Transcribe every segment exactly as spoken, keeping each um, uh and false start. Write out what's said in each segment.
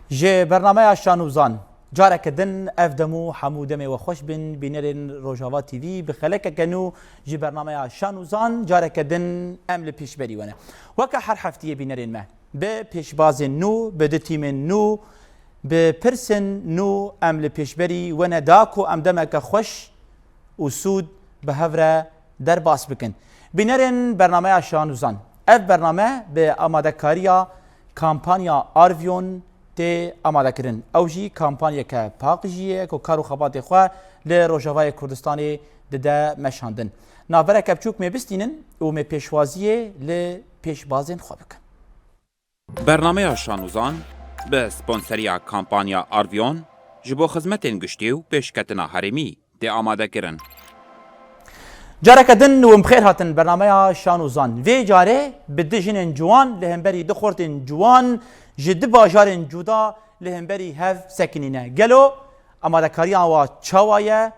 Ji bernameya Şan û Zan, careke din ev dem û hemû demê we xweş bin, bînerên Rojava T V, bi xelekeke nû ji bernameya Şan û Zan careke din em li pêşberî we ne. Weke her heftiyê bînerên me, bi pêşbazên nû, bi du tîmên nû, bi pirsên nû em li pêşberî we ne da ku em demeke xweş û sûd bi hev re derbas bikin. Bînerên bernameya Şan û Zan. Ev bername bi amadekariya kampanya Arvion tê amadekirin. Ew jî kampanyeke paqijî ye ku kar û xebatê xwe li Rojavayê Kurdistanê dide meşandin. Navbereke biçûk mê bistînin û mê pêşwaziyê li pêşbazên xwe bikin. Bernameya Şan û Zan bi sponseriya kampanya Arvion ji bo xizmetên giştî û pêşketina herêmî tê amadekirin. Careke din hûn bi xêr hatin bernameya Şan û Zan. Vê carê bi du jinên ciwan li hemberî du xortên ciwan ji du bajarên cuda li hemberî hev sekinîne. Gelo amadekariya wa çawa ye?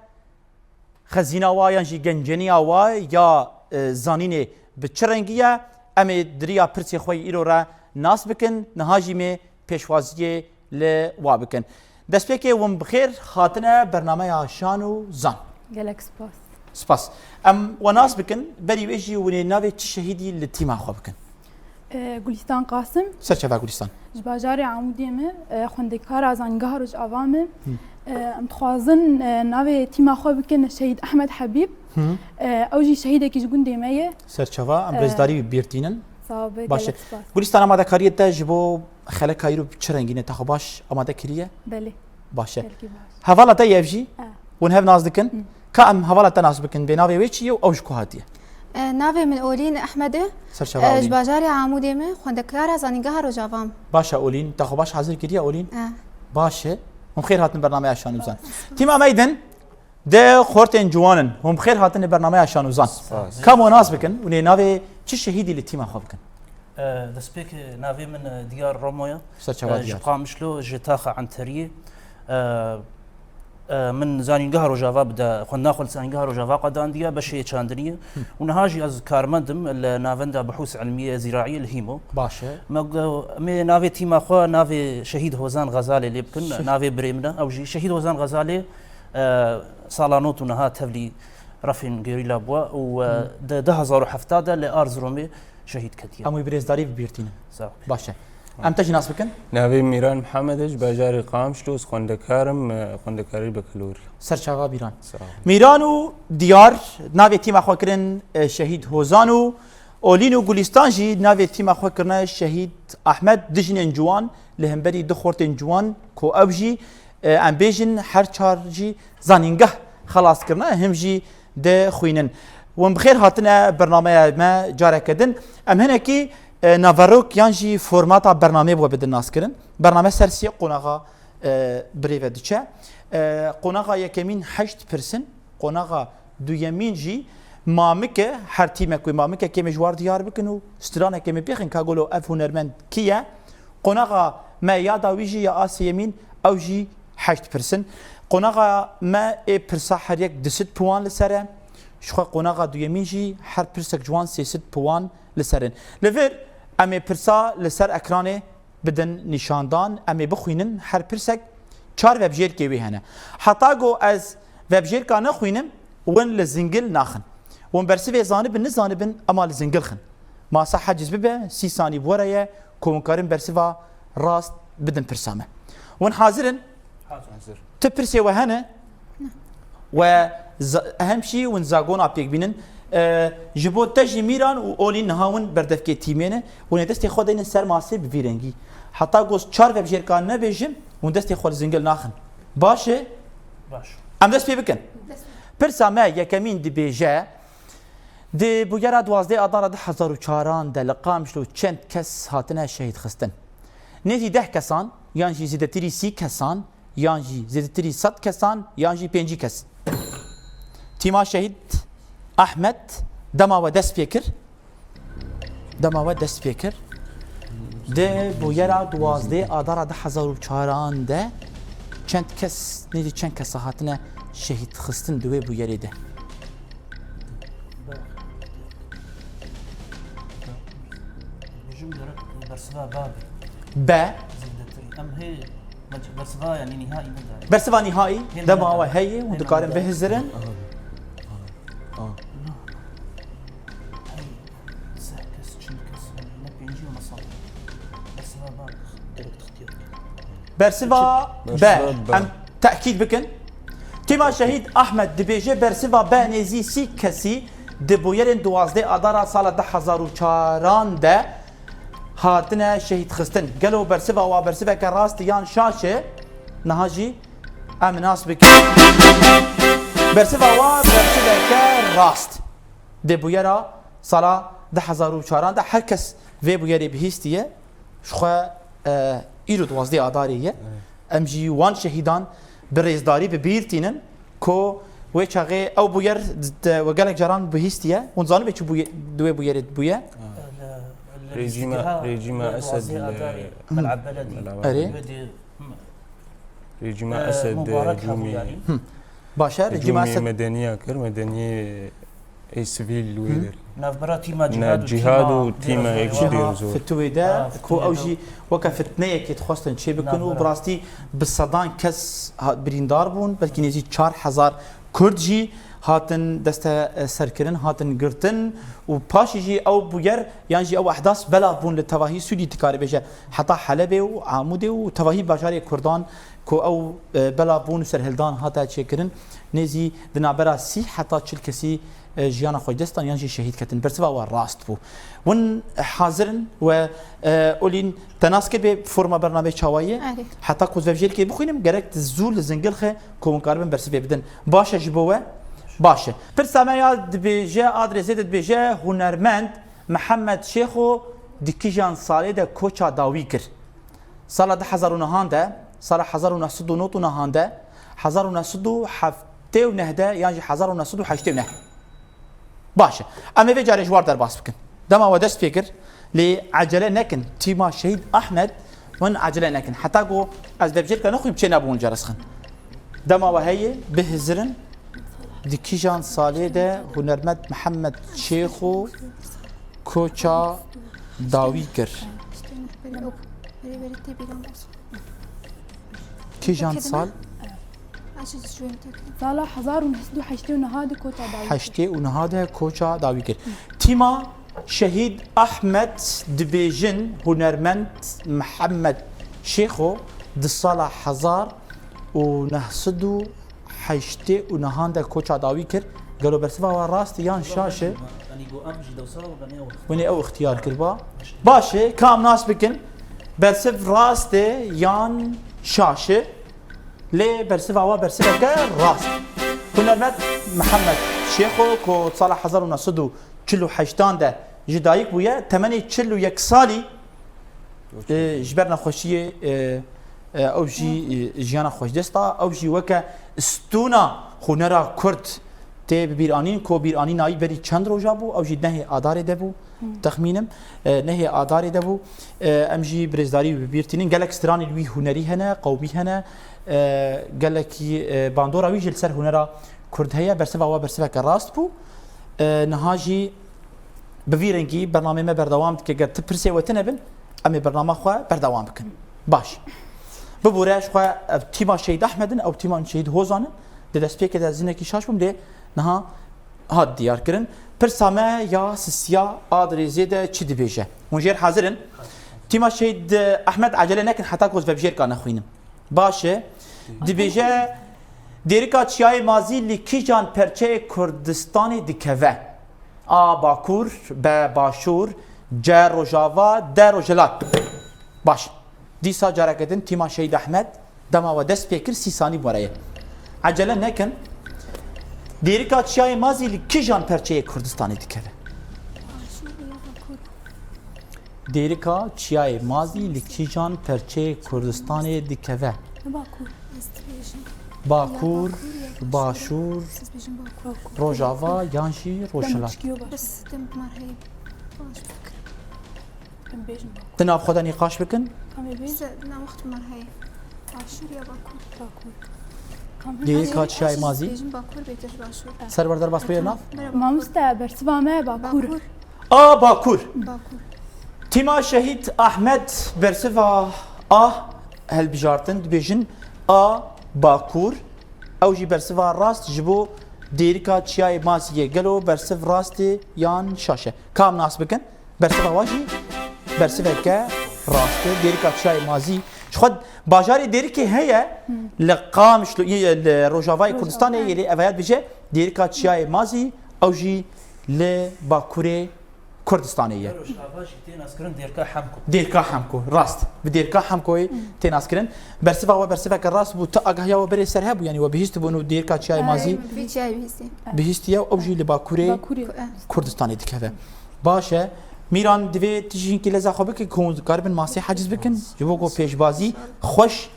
Xezîna wa yan jî genceniya wa ya, e, zanînê bi çi rengî ye? Em ê di riya pirsê xwe yî îro re nas bikin, niha jî mê pêşwaziyê li wa bikin. Destpêkê hûn bi xêr hatine bernameya Şan û Zan. Gelek spas. Spas. Em we nas bikin, berî wê jî hûn ê navê çi şehîdî li tîma xwe bikin? E, Gulistan Qasim. Serçava Gulistan. Ji bajarê Amûdê me, e, xwendekara Zanîngeha Rojava me. Hı. E, em dixwazin, e, navê tîma xwe bikin Şehîd Ehmed Hebîb. Hı. E, ew jî şehîdekî ji gundê me ye. Serçava, em, e, rêzdarî wî bîr tînin. Sağ be, baş e. Gelek spas. Gulistan, amadekariyê te ji bo xeleka îro çi rengî ne? Te xwe baş amade kiriye? Belê. Baş e. Belkî baş. Hevala te ye ev jî? E. Hûn hev nas dikin? Hı. Ka em hevala te nas bikin, bê navê wê çi ye û ew ji ku hatiye? E, navê min Olîn Ehmed e. Serçava, e, Olîn. Ji bajarê Amûdê me, xwendekara Zanîngeha Rojava me. Baş e Olîn, te xwe baş hazir kiriye Olîn? E. Baş e. Hûn xêr hatin bernameya Şan û Zan. Tîma me yî din, de xortên ciwan in. Hûn bi xêr hatin li bernameya Şan û Zan. Spas. Ka em we nas bikin, hûn ê navê çi şehîdî li tîma xwe bikin? E, destpêk, e, navê min, e, Diyar Romo ye. Serçava, e, ji Diyar. Qamişlo, ji taxa Enteriyê. E, e, min Zanîngeha Rojava bi de, xwendina xwe li Zanîngeha Rojava qedandiye, beşê çandiniyê. Hı. Û niha jî ez karmend im li Navenda Buhûs Ilmiyê Zîraiyê li Hîmo. Baş e. Me go-, em ê navê tîma xwe, navê Şehîd Hozan Xezalê lê bikin, Şeh- navê birê min e. Ew jî Şehîd Hozan Xezalê, e, sala nod û neha tevlî refên gerîla bû û, e, Hı. di du hezar û hevdeh de li Erziromê şehîd ketiye. Em wî bi rêzdarî bi bîr tînin. Sağ ol. Baş e. Em te jî nas bikin? Navê Mîran Mihemed e, ji bajarê Qamişlo, ez xwendekar im, e, xwendekarî bekalorî. Serçava Mîran. Sağ ol. Mîran û Diyar navê tîma xwe kirin, e, Şehîd Hozan û Olîn û Gulistan jî navê tîma xwe kirine Şehîd Ahmed, du jinên ciwan li hemberî du xortên ciwan ku ew jî, e, em bêjin her çar jî zanîngeh xelas kirine, him jî dixwînin. Hûn bi xêr hatine bernameya me careke din. Em hinekî, e, naverok yan jî formata bernameyê bi we bidin naskirin. Bername ser sê qonaxa, e, bi rê ve diçe. E, qonaxa yekemîn heşt pirs in, qonaxa duyemîn jî mamik e, her tîmek wê mamikekê me ji war diyar bikin û stranekê me pêxin ka gelo ev hunermend kî ye? Qonaxa me ya dawî jî ya a sêyemîn, ew jî heşt pirs in. Qonaxa me ê pirsa her yek du sed puwan li ser e. Ji xwe qonaxa duyemîn jî her pirsek ji wan sê sed puwan li ser in. Li vir em ê pirsa li ser ekranê bidin nîşandan, em ê bixwînin, her pirsek çar vebjêrkê wê hene. Heta ku ez vebjêrka nexwînim, win li zingil naxin. Win bersivê zanibin, nizanibin, ema li zingil xin. Masa heciz bibe, sî sanî bi we re ye, ku hûn karin bersiva rast bidin pirsa me. Win hazir in? Hazir. Tu pirsê we hene? We za-, hem jî win zagona pêk bînin. E, ji bo te jî Mîran û Olî niha win berdevkê tîmê ne. Win ê destê xwe deynin ser masê bi vî rengî. Heta ku ez çar vebjêrkan nebêjim, win destê xwe li zingil naxin. Baş e? Baş. Em dest pê bikin. Pirsa me yekemîn dibêje, di bûyera duwazdeh Adara du hezar û çaran de li Qamişlo çend kes hatine şehîd xistin? Nêzî deh kesan, yan jî zêdetirî sî kesan, yan jî zêdetirî sed kesan, yan jî pêncî kes. Tîma Şehîd Ahmed dema we dest pê kir, dema we dest pê kir, di bûyera duwazdeh Adara du hezar û çaran de çend kes, nêzî çend kesa hatine şehîd xistin di wê bûyerê de? Bêjim gerek bersiva ba be. Be. Zêdetirî. Em hê bec-, bersiva, yanî, nîhaî nidayê. Bersiva nîhaî Hê dema nidayê. we heye û Hê dikarin nidayê. Bihizirin. Hey, seh kes, çil kes, ne pêncî û ne sed. Bersiva bak. Bersiva B. Bersiva B. Em tekîd bikin. Tîma Şehîd Ahmed dibêje bersiva B nêzî sî kesî di bûyerên duwazdeh Adara sala du hezar û çaran de hatine şehîd xistin. Gelo bersiva wa bersiveke rast yan şaş e? Niha jî em nas bikin. Bersiva wa bersiveke rast. Di bûyera sala du hezar û çaran de her kes vê bûyerê bihîstiye. Ji xwe, e, îro duwazdeh Adarê ye. Em jî wan şehîdan bi rêzdarî bi bîr tînin ku wê çaxê ew bûyer de we gelek caran bihîstiye. Hûn zanibê çi bûye, di wê bûyerê bûye? Rejîma, rejîma Esed li Erê. Melawê. Rejîma Esed cûmî Baş e, rejîma cûmî Esed. Medeniya kir, medeniyê ê sivîl li wê Hı. der. Navbera tîma Ne, cihad û cihad tîma û tîma êkî êkî dêr dêr zor. zor. Fitûyê de Ha, ku fitûyê ew de. Jî weke fitneyekê dixwestin çêbikin û Navbera. bi rastî bi sedan kes ha-, birîndar bûn, belkî nêzî çar hezar Kurd jî hatin deste, e, serkirin, hatin girtin û paşî jî ew bûyer yan jî ew ehdas belav bûn li tevahî Sûdî, dikarî bêje heta Helebê û Amûdê û tevahî bajarê Kurdan ku ew, e, belav bûn û serhildan hate çêkirin, nêzî di navbera sî heta çil kesî, e, jiyana xwe ji dest dan yan jî şehîd ketin. Bersiva we rast bû. Hûn hazir in we, e, Olîn, te nas kir bê forma bernameyê çawa ye? Erê. Heta ku ez vevjêrkê bixwînim, gerek tu zû li Zingilxê ku hûn karibin bersivê bidin. Baş e ji bo we? Baş e. Pirsa me ya dibêje, adresê de dibêje, hunermend Mihemed Şêxo di kîjan salê de koça dawî kir? Sala du hezar û nehan de, sala hezar û neh sed û nod û nehan de, hezar û neh sed û heftê û neh de yan jî hezar û neh sed û heştê û neh. Baş e. Em ê vê carê ji war derbas bikin. Dema we dest pê kir, lê ecele nekin. Tîma Şehîd Ahmed, hûn ecele nekin. Heta ku ez vevjêrka nexwîm çê nebûn cerezxin. Dema we heye, bihizirin. Di kîjan salê de hunermend Mihemed Şêxo koça dawî kir? Kîjan sal? Sala hezar û neh sed û heştê û neh de koça dawî kir. Heştê û neh de koça dawî kir. Tîma Şehîd Ahmed dibêjin hunermend Mihemed Şêxo di sala hezar û neh sed û heştê û nehan de koça dawî kir. Gelo bersiva we rast e yan şaş e? Hûn ê ew ixtiyar kiriba. Baş e, ka em nas bikin. Bersiv rast e yan şaş e? Lê bersiva we bersiveke rast. Hunermend Mihemed Şêxo ku sala hezar û neh sed û çil û heştan de ji dayik bûye, temenê çil û yek salî, e, ji ber nexweşiyê, e, e, ew jî, e, jiyana xwe ji dest da. Ew jî weke stûna hunera Kurd tê bibîranîn, ku bîranîna wî berî çend roja bû, ew jî nehê Adarê de bû, texmînim, e, nehê Adarê de bû. E, em jî bi rêzdarî bi bîr tînin. Gelek stranên wî hunerî hene, qewmî hene, e, gelekî, e, bandora wî jî li ser hunera Kurd heye. Bersiva we bersiveke rast bû. E, niha jî bi vî rengî bernameyê me berdewam dike. Ger ti pirsê we tune bin, em ê bernama xwe berdewam bikin. Baş. Bibûre ji xwe ev tîma Şehîd Ahmed in, ew tîma Şehîd Hozan in. Di destpêkê de ez hinekî şaş bûm, lê niha hat diyar kirin. Pirsa me ya sisiya a dirêzê de çi dibêje? Hûn jêr hazir in? Tîma Şehîd Ahmed, ecele nekin heta ku ez vebjêrka nexwînim. Baş e. Dibêje, Dêrika Çiyayê Mazî li kîjan perçeyê Kurdistanê dikeve? A Bakur, B Başûr, C Rojava, D Rojhilat. Baş. Dîsa careke din tîma Şehîd Ahmed, dema we dest pê kir, sî sanî bi we re ye. Ecele nekin. Dêrika Çiyayê Mazî li kîjan perçeyê Kurdistanê dikeve? Dêrika Çiyayê Mazî li kîjan perçeyê Kurdistanê dikeve? Bakur. Ez dibêjim. Bakur, Ya Bakur ya Başûr, Ez dibêjim Bakur. Rojava yan jî Rojhilat? Bes dem mar heye. Baş fikir. Em bêjin Bakur. Di nav xwe de nîqaş bikin. Em ê bêjin. Bize ne wext mar heye. Başûr ya Bakur. Bakur. Dêrika Çiyayê Mazî. Bêjin Bakur bêtir Başûr. Ser wer derbas bûye nav? Mamoste, bersiva me Bakur. A Bakur. Bakur. Tîma Şehîd Ahmed bersiva A Hilbijartin dibêjin A Bakur, ew jî bersiva rast ji bo Dêrika Çiyayê Mazî ye. Gelo bersiv rast e yan şaş e? Kam nas bikin? Bersiva wa jî bersiveke rast e. Dêrika Çiyayê Mazî. Ji xwe bajarê Dêrikê heye li Qamişlo, li Rojavayê Kurdistanê yê lê evaya dibêje Dêrika Çiyayê Mazî, ew jî li Bakurê Kurdistanê ye. Rojava jî tê naskirin Dêrka Hemko. Dêrka Hemko, rast. Bi Dêrka Hemkoyê tê naskirin. Bersiva we bersiveke rast bû. Tu agahiya we berê ser hebû, yanî we bihîstibûn û Dêrka Çiyayê Mazî Vî çiyayê bihîstî. Bihîstiye, ew jî li Bakurê Bakurê. Kurdistanê dikeve. Baş e. Mîran, divê tu jî hinkî leza xwe bike ku hûn dikaribin masê haciz bikin. Ji bo ku pêşbazî xweş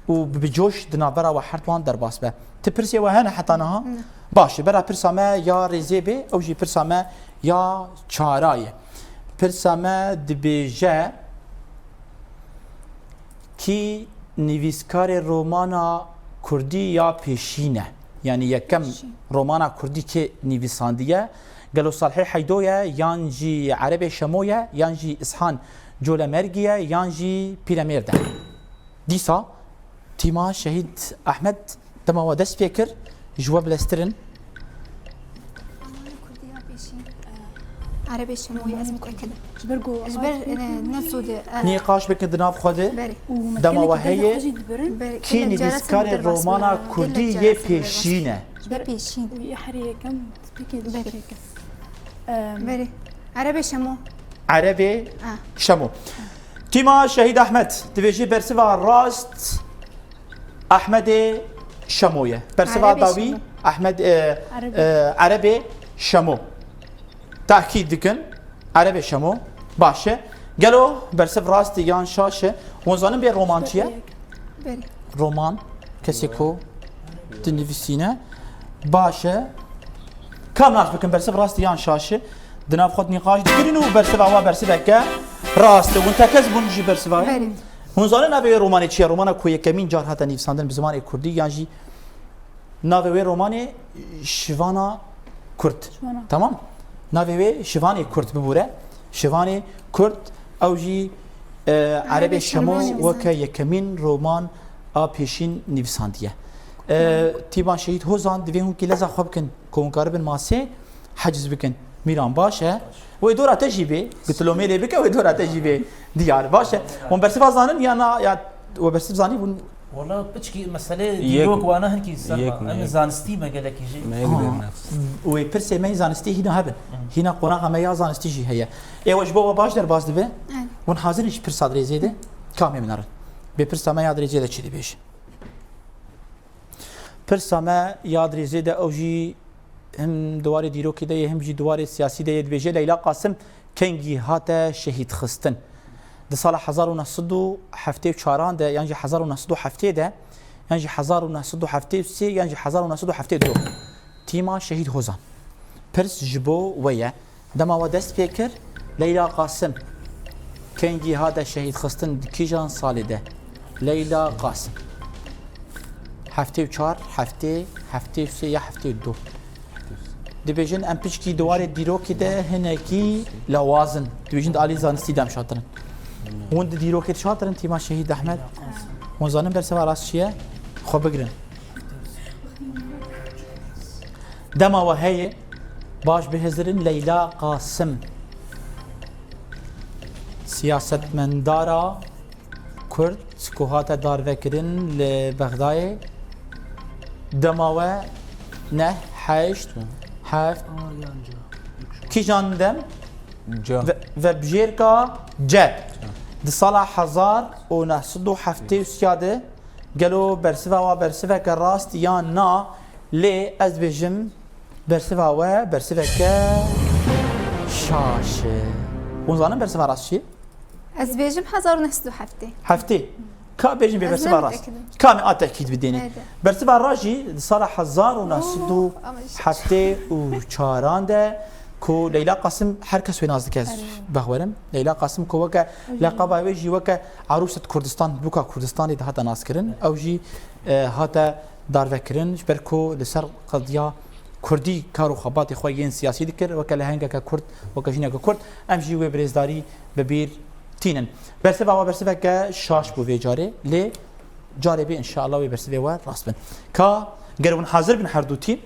û bi, bi coş di navbera we her wan derbas be. Ti pirsê we hene heta niha? Ne. Baş e, bera pirsa me ya rêzê bê, ew jî pirsa me ya çara ye. Pirsa me dibêje, kî nivîskarê romana kurdî ya pêşîn e? Yanî yekem romana kurdî kê nivîsandiye? Gelo Salihê Heydo ye, yan jî Erebê Şemo ye, yan jî Îshan Colemergî ye, yan jî Pîremêrd e? Dîsa tîma Şehîd Ehmed dema we dest pê kir, ji we bileztir in. Erebê Şemoyê ez mutekedim. Ji ber ku Ji ber, e, ne zû de, e, Nîqaş bikin di nav xwe de. Berê. Û Dema we heye. Berê. Kî nivîskarê romana kurdî yê pêşîn e? Yê pêşîn. Û yê herî yekem, pekê Berê. Berê. Erebê Şemo. Erebê Ah. Şemo. Tîma Şehîd Ehmed, divêjî bersiva rast Ehmedê Şemo ye. Bersiva Erebê dawî Şemo. Ehmed, e, Erebê. E, Erebê Şemo. Tehkîd dikin. Erebê Şemo. Baş e. Gelo bersiv rast e yan şaş e? Hûn zanin bê roman çi ye? Berê. Roman, kesê ku dinivîsîne. Baş e. Kam nas bikin bersiv rast e yan şaş e? Di nav xwe de nîqaş dikirin û bersiva wa bersiveke rast e. Hûn tekez bûn ji bersiva wê. Berê. Hûn zanin navê wê romanê çi ye? Romana ku yekemîn car hate nivîsandin bi zimanê kurdî, yan jî navê wê romanê Şivana Kurd. Şivana. Tamam? Navê wê Şivanê Kurd bibûre. Şivanê Kurd, ew jî, e, Erebê Erebê Şemo Şemo weke yekemîn roman a pêşîn nivîsandiye. E, Tîma Şehîd Hozan, divê hûn kî leza xwe bikin, ku hûn karibin masê haciz bikin. Mîran, baş e. Wê dora te jî bê, diplomê lê bike, wê dora te jî bê. Diyar, baş e. Hûn bersiva zanin ya na, ya we bersiv zanî bûn? Wala piçkî meselê Yek, dîrok wana hinkî ser yek me, em yek. Zanistî me gelekî jî. Me yek Ha. dernexist. Wê pirsê me yê zanistî hîna hebin. Hı. Hîna qonaxa me ya zanistî jî heye. Ê we ji bo we baş derbas dibe? Evet. Hûn hazir in ji pirsa dirêzê de? Kamê min herin. Bê pirsa me ya dirêzê de çi dibêje? Pirsa me ya dirêzê de ew jî him di warê dîrokê de ye, him jî di warê siyasî de ye. Dibêje Leyla Qasim kengî hate şehîdxistin? Di sala hezar û neh sed û heftê û çaran de, yan jî hezar û neh sed û heftê de, yan jî hezar û neh sed û heftê û sê, yan jî hezar û neh sed û heftê û du. Tîma Şehîd Hozan. Pirs ji bo we ye. Dema we dest pê kir, Leyla Qasim kengî hate şehîdxistin, di kîjan salê de? Leyla Qasim. Heftê û çar, heftê, heftê û sê ya heftê û du. Dibêjin em piçkî di warê dîrokê de hinekî lawaz in. Dibêjin di alî zanistî de em şatir in. Hûn di dîrokê de şatir in, Tîma Şehîd Ehmed. Hûn zanin bersiva rast çi ye? Xwe bigirin. Dema we heye, baş bihizirin, Leyla Qasim. Siyasetmendara Kurd ku hate darvekirin li Bexdayê. Dema we neh, heşt, heft. Kîjan dem? Ca. Ve, vebijêrka ce. Ca. Di sala hezar û neh sed û heftê û sê de gelo bersiva wa bersiveke rast yan na? Lê ez dibêjim bersiva we bersiveke şaş e. Hûn zanin bersiva rast çi ye? Ez dibêjim hezar û neh sed û heftê. Heftê. Ka bêjin bê Ez bersiva ne rast. Mutekidim. Ka me a tekîd bidêne. Evet. Bersiva rast jî di sala hezar û neh sed û heftê û çaran de ku Leyla Qasim her kes wê nas dike ez Evet. bexwerim. Leyla Qasim ku weke leqaba wê jî weke Arûset Kurdistan, Bûka Kurdistanê de hate naskirin. Ew jî, e, hate darvekirin, ji ber ku li ser qediya kurdî kar û xebatê xwe yên siyasî dikir, weke lehengeke kurd, weke jineke kurd, em jî wê birêzdarî bi bîr tînin. Bersiva we bersiveke şaş bû vê carê, lê carê bê înşallah wê bersivê we rast bin. Ka ger hûn hazir bin her du tîm,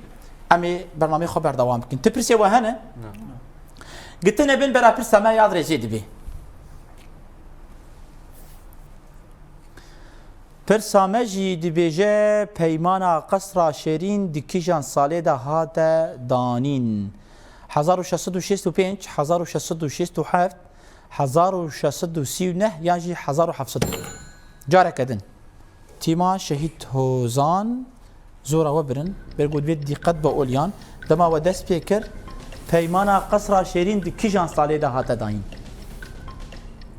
em ê bernameyê xwe berdewam bikin. Ti pirsê we hene? Na. Gitine bin bera pirsa me ya dirêjê dibê. Pirsa me jî dibêje, peymana Qesra Şêrîn di kîjan salê de hate danîn? Hezar û şeş sed û şêst û pênc, hezar û şeş sed û şêst û heft, hezar û şeş sed û sî û neh yan jî hezar û heft sed. Careke din. Tîma Şehîd Hozan, zora we birin. Ber ku divê dîqet be oliyan. Dema we dest pê kir, peymana Qesra Şêrîn di kîjan salê de hate dayîn?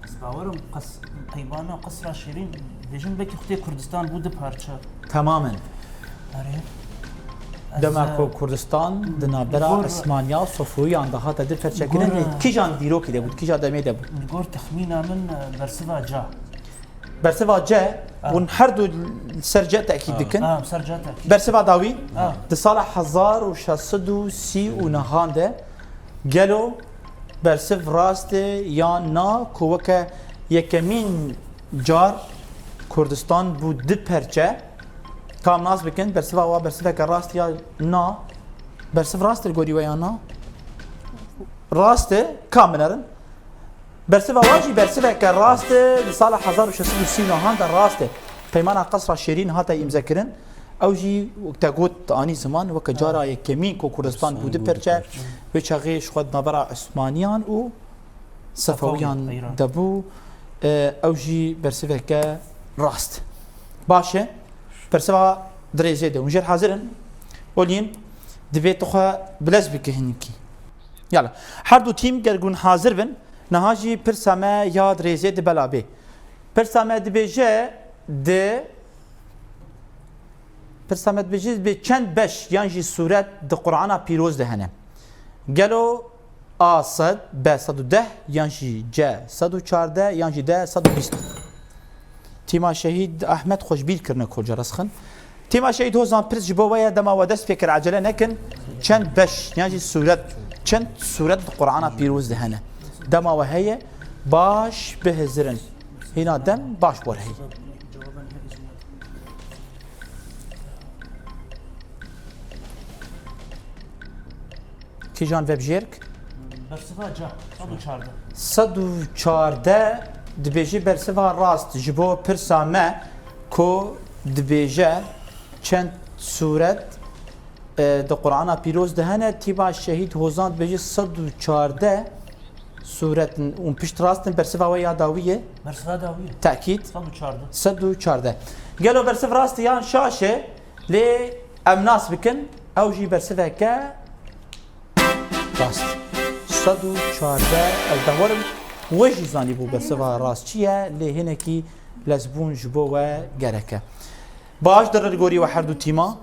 Ez bawerim qes-, peymana Qesra Şêrîn, dibêjin belkî xutê Kurdistan bû du parça. Temamen. Erê. Ez, Dema e, ku Kurdistan di navbera gor Osmaniya û Sofuwiyan de hate du parçekirin, gor, e, kîjan dîrokî de bû, kîja demê de bû? Li gor texmîna min, e, bersiva ca. Bersiva ce, Ah. hûn her du ser ce tekîd Ah. dikin. Ah, ser ca tekîd. Bersiva dawî, Ah. di sala hezar û şeş sed û sî û nehan de gelo bersiv rast e yan na, ku weke yekemîn car Kurdistan bû du perçe? Kam nas bikin, bersiva wa bersiveke rast ya na? Bersiv rast e li gorî we ya na? Rast e, kam binerin? Bersiva wa jî bersiveke rast e, li sala hezar û şeş sed û sî û nehan de rast e. Peymana Qesra Şêrîn hate îmzekirin. Ew jî wek te got, anî ziman, weke cara yekemîn ku Kurdistan bû du perçe, wê çaxê ji xwe di navbera Osmaniyan û Sefawiyan de bû. E, ew jî bersiveke rast. Baş e. Bersiva dirêjê de. Hûn jêr hazir in? Olîn, divê tu xwe bilez bike hinekî. Yala. Her du tîm ger hûn hazir bin, niha jî pirsa me ya dirêjê di bela bê. Pirsa me dibêje, di, pirsa me dibêje, bi çend beş yan jî sûret di Qur'ana Pîroz de hene? Gelo A sed, B sed û deh, yan jî C sed û çardeh, yan jî D sed û bîst? Tîma Şehîd Ahmed xwe ji bîr kirine kolca rexin. Tîma Şehîd Hozan, pirs ji bo we ye, dema we dest pê kir, ecele nekin. Çend beş, yan jî sûret, çend sûret di Qur'ana Pîroz de hene? Dema we heye, baş bihizirin. Hîna dem baş werhey. Kîjan vebjêrk? Bersiva ca, sed û çardeh. Sed û çardeh dibêjî bersiva rast ji bo pirsa me ku dibêje çend sûret, e, di Qur'ana Pîroz de hene, tîma Şehîd Hozan dibêje sed û çardeh sûret in û pişt rast in, bersiva we ya dawî ye? Bersiva dawî ye. Tekîd? Sed û çardeh. Sed û çardeh. Gelo bersiv rast e yan şaş e? Lê em nas bikin, ew jî bersiveke rast. Sed û çardeh, ez bawerim we jî zanîbû bersiva rast çi ye, lê hinekî lezbûn ji bo we gerek e. Baş, di gorî we her du tîma.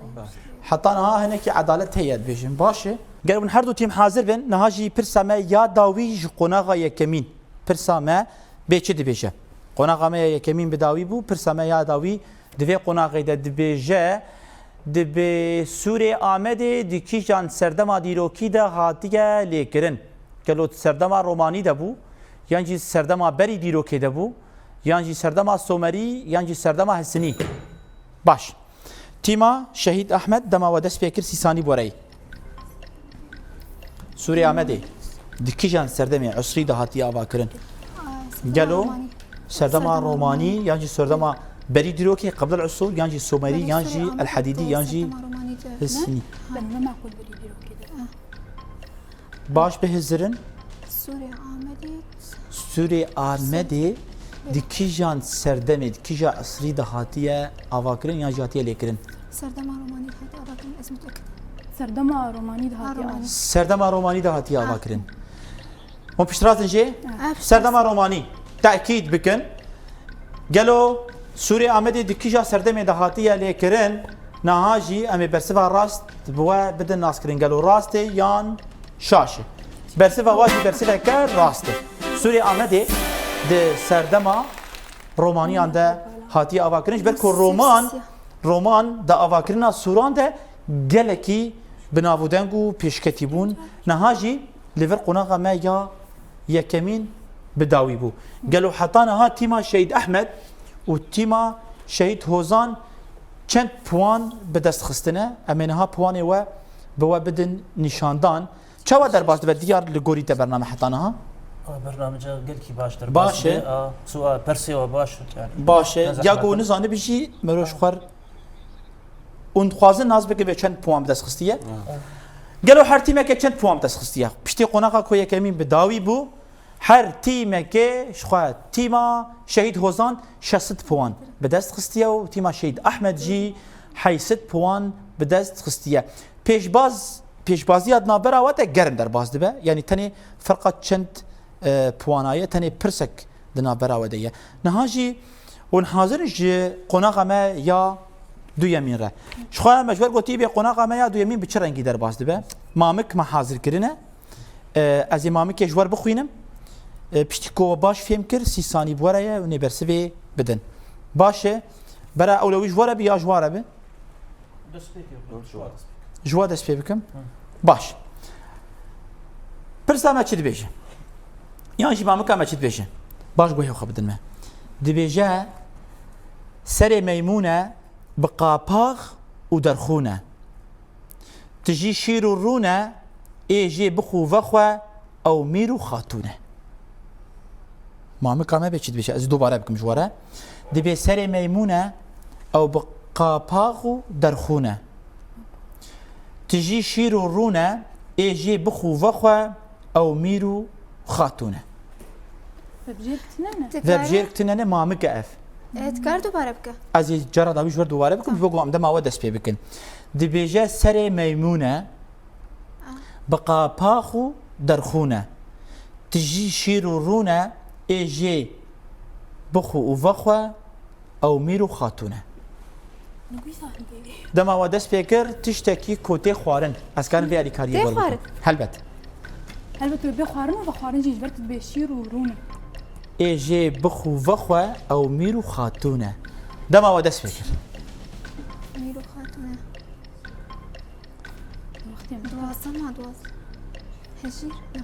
Heta niha hinekî edalet heye dibêjin. Baş e. Ger hûn her du tîm hazir bin, niha jî pirsa me ya dawî ji qonaxa yekemîn. Pirsa me bê çi dibêje? Qonaxa me ya yekemîn bi dawî bû, pirsa me ya dawî di vê qonaxê de dibêje, di bi Sûrê Amedê di kîjan serdema dîrokî de hatiye lêkirin? Gelo serdema romanî de bû, yan jî serdema berî dîrokê de bû, yan jî serdema somerî, yan jî serdema hisinî? Baş. Tîma Şehîd Ahmed, dema we dest pê kir, sî sanî boreyî. Sûrê Amedê di kîjan serdemê esrî de hatiye avakirin? Gelo serdema romanî, yan jî serdema berî dîrokê, qeblel usûr, yan jî somerî, yan jî elhedîdî, yan jî hisnî? Baş bihizirin. Sûrê Amedê. Sûrê Amedê di kîjan serdemê, di kîja esrî de hatiye avakirin yan jî hatiye lêkirin? Serdema romanî de hatiye avakirin, ez mutekid. Serdema romanî de hatiye avakirin. Serdema romanî de hatiye avakirin. Hûn piştrast in jê? Serdema romanî. Tekîd bikin. Gelo Sûrê Amedê di kîja serdemê de hatiye lêkirin? Niha jî em ê bersiva rast bi we bidin naskirin. Gelo rast e yan şaş e? Bersiva wa jî bersiveke rast e. Sûrê Amedê di serdema romaniyan de hatiye avakirin. Ji ber ku roman, roman di avakirina sûran de gelekî bi nav û deng û pêşketî bûn. Niha jî li vir qonaxa me ya yekemîn bi dawî bû. Gelo heta niha tîma Şehîd Ehmed û tîma Şehîd Hozan çend puan bi dest xistine? Em ê niha puanê we bi we bidin nîşandan. Çawa derbas dibe diyar li gorî te bername heta niha? A, bernamece gelkî baş derbas Baş e. dibe. A, su-, a, persê we baş, yani. Baş e. Ne zehmet. Ya ku nizanibî jî mirov ji xwe r-, hûn dixwazin nas bikin vê çend puan bi dest xistiye? Ha. Gelo her tîmeke çend puan bi dest xistiye? Piştî qonaxa ku yekemîn bi dawî bû, her tîmekê ji xwe tîma Şehîd Hozan şeş sed puan bi dest xistiye û tîma Şehîd Ehmed jî heyt sed puan bi dest xistiye. Pêşbaz, pêşbaziya di navbera we de germ derbas dibe. Yanî tenê ferqa çend, e, puana ye, tenê pirsek di navbera we de ye. Niha jî hûn hazir in ji qonaxa me ya duyemîn re. Ji xwe me ji wer gotî bê qonaxa me ya duyemîn bi çi rengî derbas dibe? Mamik me hazir kirine. E, ez ê mamikê ji wer bixwînim. E, piştî ku we baş fêm kir, sî sanî bi we re ye, hûn ê bersivê bidin. Baş e. Bera ewle wî ji we re bi ya ji wa re bi? Destpêkê, ji wa destpêkê. Ji wa dest pê bikim? Hı. Baş. Pirsa me çi dibêje? Yan jî mamika me çi dibêje? Baş guhê xwe bidin me. Dibêje, serê meymûn e, bi qapax û derxûn e. Tijî şîr û rûn e, ê jê bixû vexwe, ew mîr û xatûn e. Mamika me bê çi dibêje? Ez dubare bikim ji we re. Dibê serê meymûn e, ew bi qapax û derxûn e. Tijî şîr û rûn e, ê jê bixû vexwe, ew mîr û xatûn e. Vebjêrk tune ne? Vebjêrk tune ne, mamik e ev. E, dikar dubare bike? Ez ê cara dawî ji wer dubare bikim, ji bo ku em dema we dest pê bikin. Dibêje serê meymûn e, bi qapax û derxûn e. Tijî şîr û rûn e, ê jê bixwe û vexwe, ew mîr û xatûn e. Dema we dest pê kir, tiştekî ku tê xwarin. Ez karim vê alîkariyê Tê bi we bikim. xwarin? Helbet. Helbet tu bê xwarin û vexwarin jî ji ber tu dibê şîr û rûn e. Ê jê bixwe û vexwe, ew mîr û xatûn e. Dema we dest pê kir. Mîr û xatûn e. Wextê min. Duwazdeh ma duwazdeh. Hejîr? Na.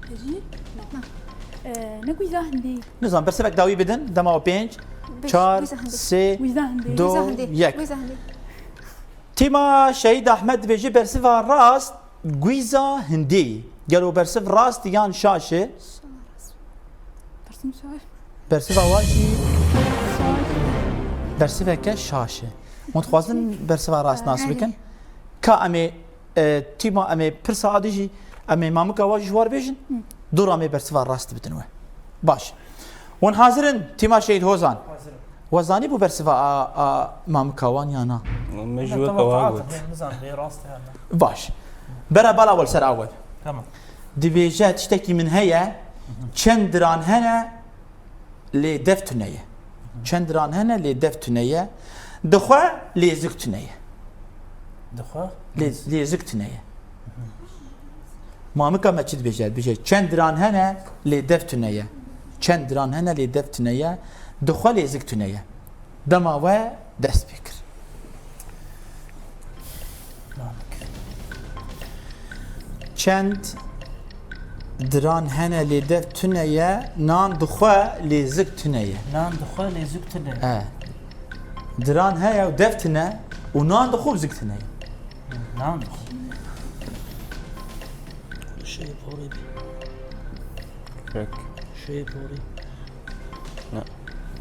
Hejîr? Na. Na. Ee, ne guîza hindî? Nizam, bersivek dawî bidin. Dema we pênc, Beş, çar, guîza hindî. sê, Guîza hindî. du, Guîza hindî. yek. Guîza hindî. Tîma Şehîd Ahmed dibêje bersiva rast guîza hindî. Gelo bersiv rast yan şaş e? Bersiv şaş. Bersiva wa jî bersiveke şaş e. Hûn dixwazin bersiva rast nas Erê. bikin? Ka em ê, e, tîma em ê pirsa a dî jî, em ê mamika wa jî ji war bêjin. Hı. Dû ra em ê bersiva rast bidin we. Baş. Hûn hazir in tîma Şehîd Hozan? Hazir im. We zanîbû bersiva a, a mamika wan ya na? Me ji Ene we tewaqaat kawa got. Nizam bê rast e ya na. Baş. Bera bala we li ser a we. Tamam. Dibêje tiştekî min heye, çend diran hene, lê dev tune ye. Çend diran hene, lê dev tune ye. Dixwe, lê zik tune ye. Dixwe? Lê, lê zik tune ye. Mamika me çi dibêje? Dibêje, çend diran hene, lê dev tune ye. Çend diran hene, lê dev tune ye. Dixwe, lê zik tune ye. Dema we dest pê kir. Çend diran hene lê dev tune ye, nan dixwe lê zik tune ye. Nan dixwe lê zik tune ye. E. Diran heye û dev tune û nan dixwe û zik tune ye. Nan dixwe. Şey porî. Pek. Şey porî. Ne.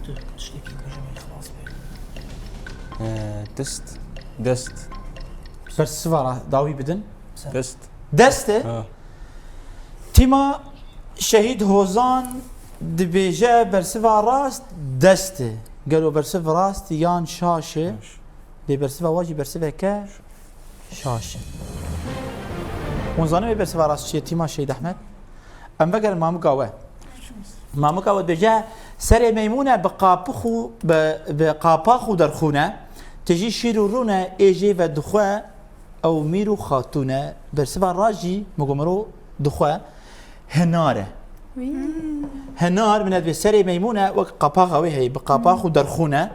Tu tiştekî bêje me xelas be. Ee, dest. Dest. Bersiva ra-, dawî bidin. Dest. Dest e? Ha. Tîma Şehîd Hozan dibêje bersiva rast dest e. Gelo bersiv rast yan şaş e? Şaş. Lê bersiva wa jî bersiveke şaş e. Hûn zanin wê bersiva rast çi ye, tîma Şehîd Ehmed? Em vegerin mamika we. Mamika we dibêje, serê meymûn e bi qapix û bi, bi qapax û derxûn e, tijî şîr û rûn e, ê jê vedixwe, ew mîr û xatûn e. Bersiva rast jî, min got miro dixwe, hinar e. Wî. Hinar, min dibê serê meymûn e, wek qapaxa wê heye, bi qapax û derxûn e.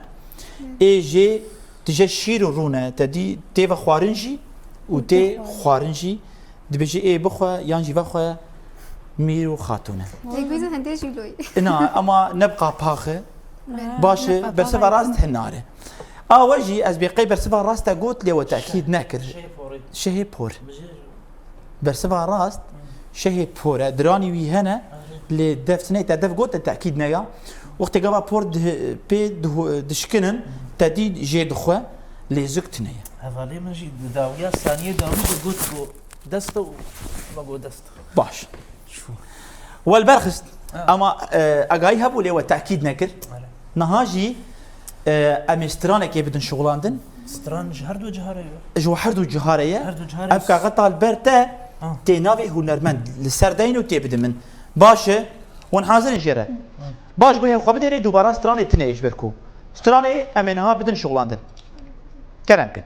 Ê jê tije şîr û rûn e, te dî tê vexwarin jî û tê xwarin jî. Dibêje ê bixwe yan jî vexwe, Mîr û Xatûn e. Tek bêjin hindê jî loyî. Na, ama ne bi qapax e. Baş e, bersiva rast hinare. A we jî ez bê qey bersiva rast te got lê we tekîd nekir. Şehê porê. Şehê por. Bersiva rast, şehê por e. Diranî wî hene, lê dev tine te dev got te tekîd neya. Wextê gava por di-, pê dihu-, dişkinin, te dî jê dixwe, lê zik tine ye. Hevalê min jî di dawiya saniyê dawî de got ku dest e û me got dest e. Baş. Çû. Wel berxist. Ha. Ama, e, agahî hebû lê we tekîd nekir. Belê. Niha jî, e, em ê stranekê bidin şixulandin. Stran ji her du cihara ye? Ji we her du cihara ye. Her du cihara ye. Ev kaxeta li ber te Ha. tê navê hunermend. Li ser deyin û tê bidin min. Baş e. Hûn hazir in jê re? Ha. Baş, guhê xwe bidêrê, dubara stranê tine ye ji ber ku. Stranê em ê niha bidin şixulandin. Kerem kin.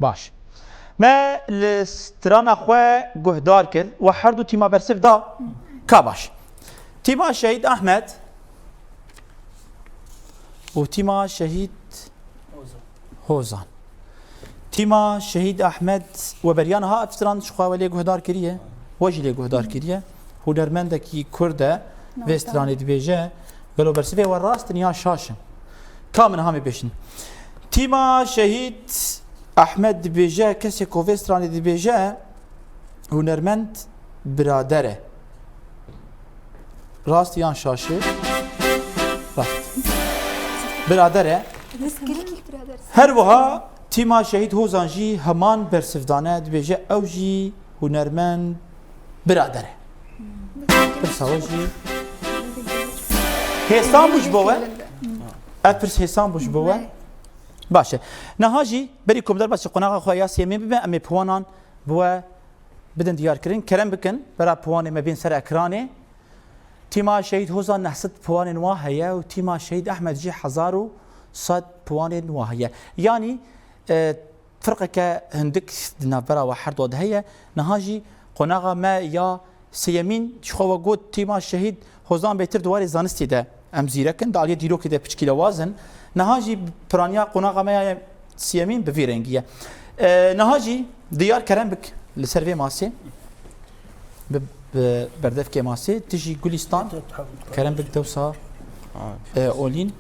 Baş. Me li strana xwe guhdar kir, we her du tîma bersiv da. Ka baş. Tîma Şehîd Ahmed û tîma Şehîd Hozan. Tîma Şehîd Ahmed we beriya niha ev stran ji xwe we lê guhdar kiriye, we jî lê guhdar kiriye. Hunermendekî Kurd e, vê stranê dibêje, gelo bersivê we rast in ya şaş in? Ka min hamê bêjin. Tîma Şehîd Ahmed dibêje, kesê ku vê stranê dibêje, hunermend birader e. Rast yan şaş e? Rast. Birader e. Her wiha tîma Şehîd Hozan jî heman bersivdane, dibêje ew jî hunermend birader e. Pirsa we jî hêsan bû ji bo we? Ev pirs hêsan bû ji bo we? Baş e. Niha jî berî ku em derbasî qonaxa xwe ya sêmî bibe, em ê piwanan bi we bidin diyarkirin. Kerem bikin, bera piwanê me bên ser ekranê. Tîma Şehîd Hozan neh sed piwanên wa heye û tîma Şehîd Ehmed jî hezar û sed piwanên wa heye. Yanî, e, firqeke hindik di navbera we her du de heye. Niha jî qonaxa me ya sêyemîn, ji xwe we got tîma Şehîd Hozan bêtir di warê zanistê de em zîrek in, di aliyê dîrokê de piçkî lewaz in. Niha jî piraniya qonaxa me ya sêyemîn bi vî rengî ye. E, niha jî diyar kerem bik li ser vê masê. Bi, bi berdevkê masê, tu jî Gulîstan, kerem bik dewsa, e, Olîn,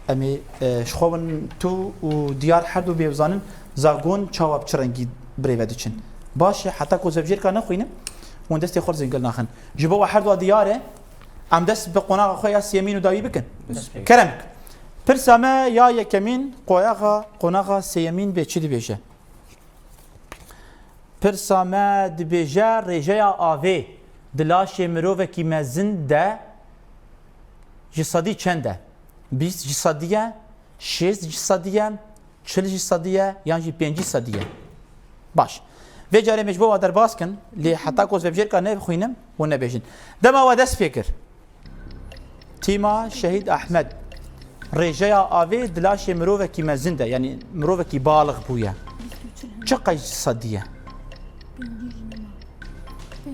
em ê, e, ji xwe win tu û diyar her du bê bizanin zagon çawa bi çi rengî birêve diçin. Baş e, heta ku zevjêrka nexwînim, hûn destê xwe li zingil naxin. Ji bo we her du diyar e, em dest bi qonaxa xwe ya sêyemîn û dawî bikin. Dest pê. Kerem bik. Pirsa me ya yekemîn, qoyaxa, qonaxa sêyemîn bê çi dibêje? Pirsa me dibêje, rêjeya avê di laşê mirovekî mezin de ji sedî çend e? Bîst ji sedî ye, şêst ji sedî ye, çil ji sedî ye, yan jî pêncî sedî ye? Baş. Vê carê me ji bo we derbas kin, lê heta ku ez vebjêrka nebixwînim, hûn nebêjin. Dema we dest pê kir. Tîma Şehîd Ehmed. Rêjeya avê di laşê mirovekî mezin de, yanî mirovekî balix bûye. Çi qey ji sedî ye?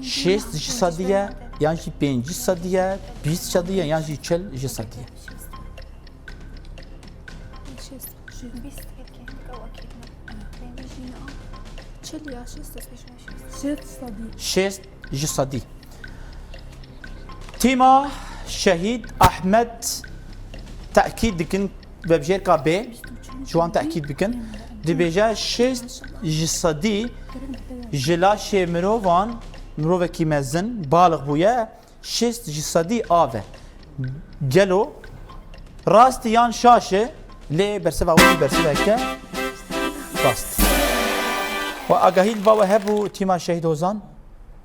Şêst ji sedî ye, yan jî pêncî sedî ye, bîst sedî ye, yan jî çil ji sedî ye? Şêst. Çil ya şêst, ez pêşme şêst. Şêst sedî. Şêst ji sedî. Tîma Şehîd Ahmed tekîd dikin, vebjêrka bê, ji wan tekîd bikin. Dibêje şêst ji sedî ji laşê mirovan, mirovekî mezin, balix bûye, şêst ji sedî av e. Gelo rast e yan şaş e? Lê bersiva wî bersiveke rast. Û agahî li ba we hebû tîma Şehîd Hozan?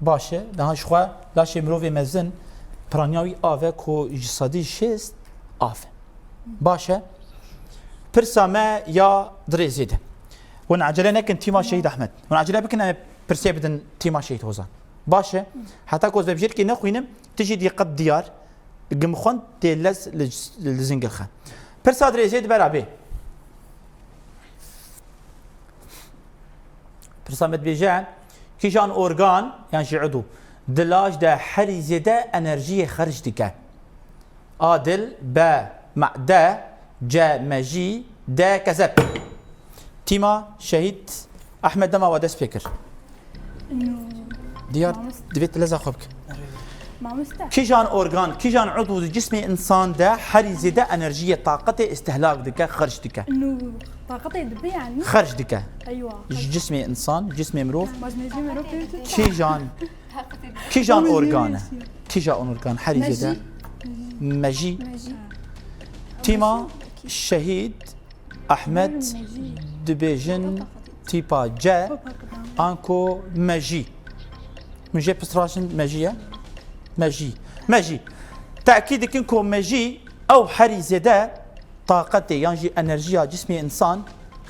Baş e. Niha ji xwe laşê mirovê mezin piraniya wî av e ku ji sedî şêst av e. Baş e. Pirsa me ya dirêzê de. Hûn ecele nekin tîma Şehîd Ehmed. Hûn ecele bikin, em ê pirsê bidin tîma Şehîd Hozan. Baş e. Heta ku ez vebjêrkê nexwînim, tu jî dîqet diyar. Gim xwend tê lez li, li zingil xe. Pirsa dirêzê di bera bê. Pirsa me dibêje, kîjan organ yan jî idû di laj de herî zêde enerjiyê xerc dike? A dil, B mede, C mejî, D kezeb. Tîma Şehîd Ehmed dema we dest pê kir. Diyar, divê tu leza xwe bike. Mamoste. Kîjan organ, kîjan udû di cismê însan de herî zêde enerjiyê, taqetê îstihlak dike, xerc dike? Nû, taqetê dibe yani? Xerc dike. Eywa. Ji cismê însan, cismê mirov. Kîjan, kîjan organ e? Kîjan organ herî zêde? Mejî. Mejî. Tîma Şehîd Ehmed dibêjin tîpa C, anko mejî. Min jê pirsraşin mejî ye? Mejî. Mejî. Tekîd dikin ku mejî ew herî zêde taqetê yan jî enerjiya cismê însan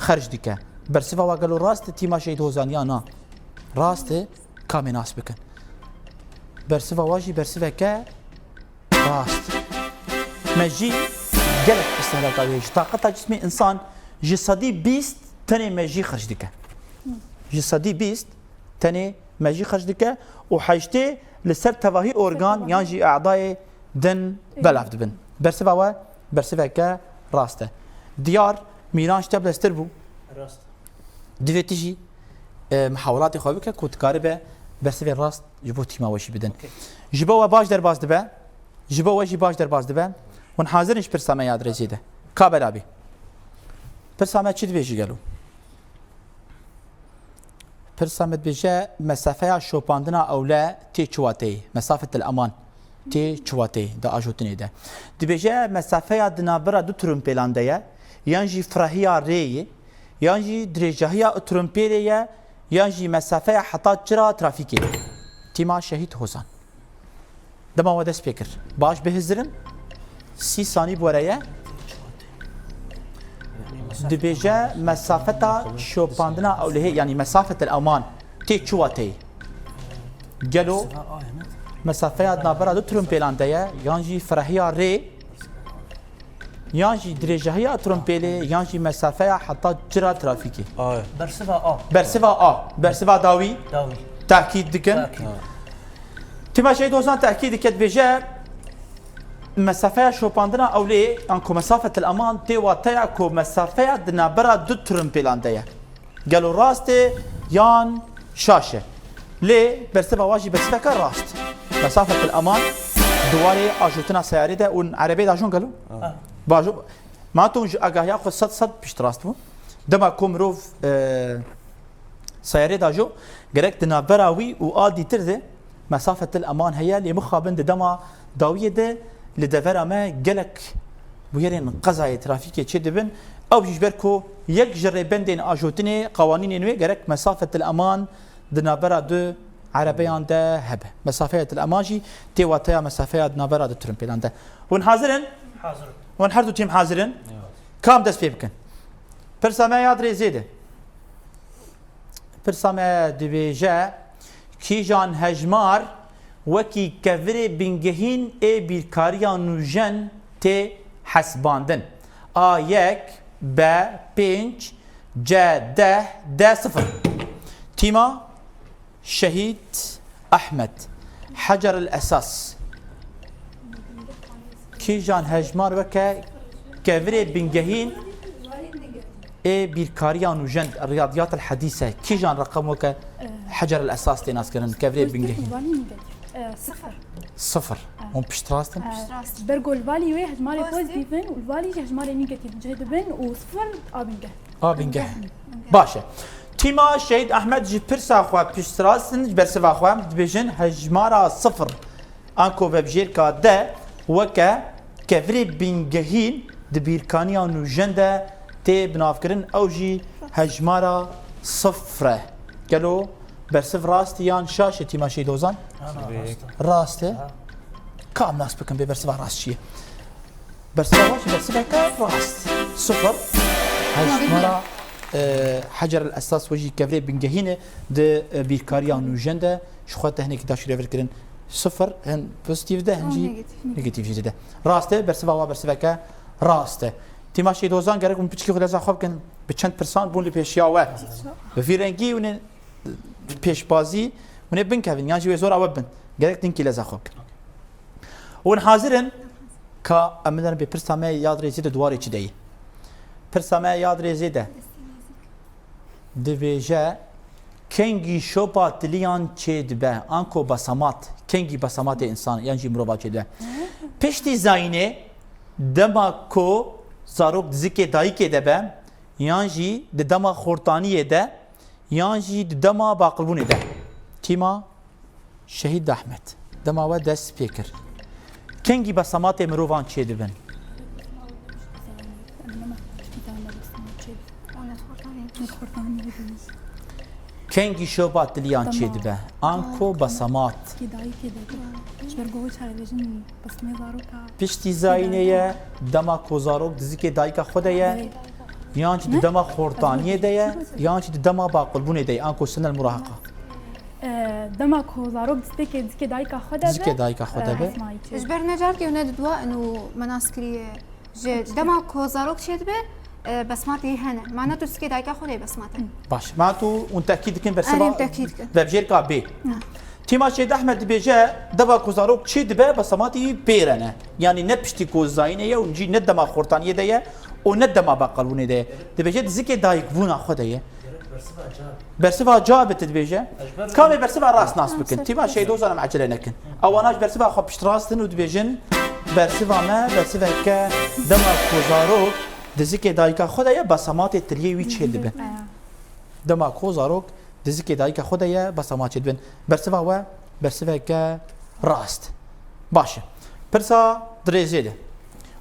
xerc dike. Bersiva wa gelo rast e tîma Şehîd Hozan ya na? Rast e, kamê nas bikin? Bersiva wa jî bersiveke rast. Mejî gelek îstihlaka wê ji taqeta cismê însan ji sedî bîst tenê mejî xerc dike. Ji sedî bîst tenê mejî xerc dike û heştê li ser tevahî organ yan jî e'dayê din belav dibin. Bersiva we bersiveke rast e. Diyar, Mîran ji te bileztir bû. Rast. Divê tu jî, e, mihawelatê xwe bike ku tu karibe bersivê rast ji bo tîma we jî bidin. Okey. Ji bo we baş derbas dibe, ji bo we jî baş derbas dibe. Hûn hazir in ji pirsa me ya dirêjê de? Ka bela bî. Pirsa me çi dibêjî gelo? Pirsa me dibêje, mesafeya şopandina ewle tê çi wateyê? Mesafetil eman tê çi wateyê di ajotinê de? Dibêje, mesafeya di navbera du tirimpêlan de ye, yan jî firahiya rêyê, yan jî dirêjahiya otomobilê ye, yan jî mesafeya heta çira trafîkê. Tîma Şehîd Hozan. Dema we dest pê kir. Baş bihizirin. Sî sanî bi we re ye. Dibêje mesafeta şopandina ewlehê, yanî mesafetel eman tê çi wateyê? Gelo mesafeya di navbera du tirimpêlan de ye, yan jî firahiya rê, yan jî dirêjahiya tirimpêlê, yan jî mesafeya heta çira trafîkê? A ye. Bersiva A. Bersiva A. Bersiva dawî. Dawî. Tehkîd dikin. Tehkîd. Tîma Şehîd Hozan tehkîd dike, dibêje, mesafeya şopandina ewlê, yan ku mesafetil eman, tê wateya ku mesafeya di navbera du tirimpêlan de ye. Gelo rast e yan şaş e? Lê bersiva wa jî bersiveke rast. Mesafetil eman di warê ajotina seyarê de û erebeyê de ajon gelo? Ha. Bajo, ma tu ji agahiya xwe sed sed piştrast bû. Dema ku mirov, e, seyarê de ajo, gerek di navbera wî û a dîtir de mesafetil eman heye, lê mixabin di dema dawiyê de li devera me gelek bûyerên qezayê trafîkê çê dibin. Ew jî ji ber ku yek ji rêbendên ajotinê, qewanînên wê gerek mesafetil eman di navbera du erebeyan de hebe. Mesafeyetil eman jî tê wateya mesafeya di navbera du tirimpêlan de. Hûn hazir in? Hazir in. Hûn her du tîm hazir in? Evet. Kam dest pê bikin? Pirsa me ya dirêzê de. Pirsa me dibêje, kîjan hejmar wekî kevirê bingehîn ê bîrkariya nûjen tê hesibandin? A yek, B pênc, C deh, D sifir. Tîma Şehîd Ehmed, Hecer el Esas. Kîjan hejmar weke kevirê bingehîn ê bîrkariya nûjen, riyadiyat el hedîse, kîjan reqem weke Hecer el Esas tê naskirin, kevirê bingehîn? Pozitif û valî negatif. E, sifir. Sifir. Hûn piştrast in? E, ji ber ku li valî wê hejmarê pozitif in û li valî jî hejmarê negatif cih dibin û sifir a bingeh. A bingeh. Baş e. Tîma Şehîd Ehmed ji pirsa xwe piştrast in, ji bersiva xwe dibêjin hejmara sifir. Anko vebjêrka de weke kevirê bingehîn di bîrkaniya nûjen de tê binavkirin, ew jî hejmara sifir e. Gelo bersiv rast e yan şaş e, Tîma Şehîd Hozan? Rast e. Rast e. Ha. Kam nas bikin bê bersiva rast çi ye? Bersiva rast, bersiveke rast. Sifir. Heşt numara, e, Hecer el Esas wê jî kevirê bingehîn e di, e, bîrkariya nûjen de, ji xwe te hinekî da şirêvirkirin sifir, hin pozîtîf de, hin jî Negatif. Negatif jî de. Rast e, bersiva wa bersiveke rast e. Tîma Şehîd Hozan, gerek hûn piçkî xwe leza xwe bikin, bi çend pirsan bûn li pêşiya we. Bi vî rengî hûn ê pêşbazî, hûn ê binkevin, yan jî wê zora we bin. Gerek dinkî leza xwe bikin. Hûn hazir in? Ka em binerin pê pirsa me ya rêzê de di warê çi de ye. Pirsa me ya rêzê de dibêje, kengî şopa tiliyan çêdibe, anko basamat, kengî basamatê însan yan jî mirova çêdibe. Piştî zayînê, dema ku zarok di zikê dayikê de be, yan jî di dema xortaniyê de, yan jî di dema baqilbûnê de. Tîma Şehîd Ahmet, dema we dest pê kir. Kengî besematê mirovan çêdibin? Kengî şopa tiliyan çêdibe? Anko besemat. Ji ber ku çarebêjin besimê zaroka. Piştî zayînê ye, dema ku zarok di zikê dayika xwe de ye, yan jî di dema xortaniyê de ye, yan jî di dema baqilbûnê de ye, anko sinel muraheqa. E, dema ku zarok di zikê, zikê dayika xwe de be, Zikê dayika xwe de e, be. Esmayî çê. Ji ber ne carkê û ne di dua û me nas kiriye. Ji dema ku zarok çêdibe, e, besmatê hene. Ma ne tu zikê dayika xwe de besmat e. Baş. Ma tu hûn tekîd dikin bersiva Erê, hûn tekîd dikin. Vebjêrka bê. Ha. Tîma Şehîd Ahmed dibêje, dema ku zarok çêdibe, besematî pêre ne. Yanî ne piştî ku zayînê ye û jî ne dema xortaniyê de ye û ne dema baqilbûnê de ye. Dibêje di zikê dayikbûna xwe de ye. Bersiva ca bi tu dibêje. Kamê bersiva rast nas bikin. Tîma Şehîd Hozan, em ecele nekin. Ewana ji bersiva xwe piştrast in û dibêjin, bersiva me, bersiveke dema ku zarok di zikê dayika xwe de ye, besematê tiliyê wî çêdibe. Dema ku zarok di zikê dayika xwe de ye, besemat çêdibin. Bersiva we, bersiveke rast. Baş e. Pirsa dirêzê de.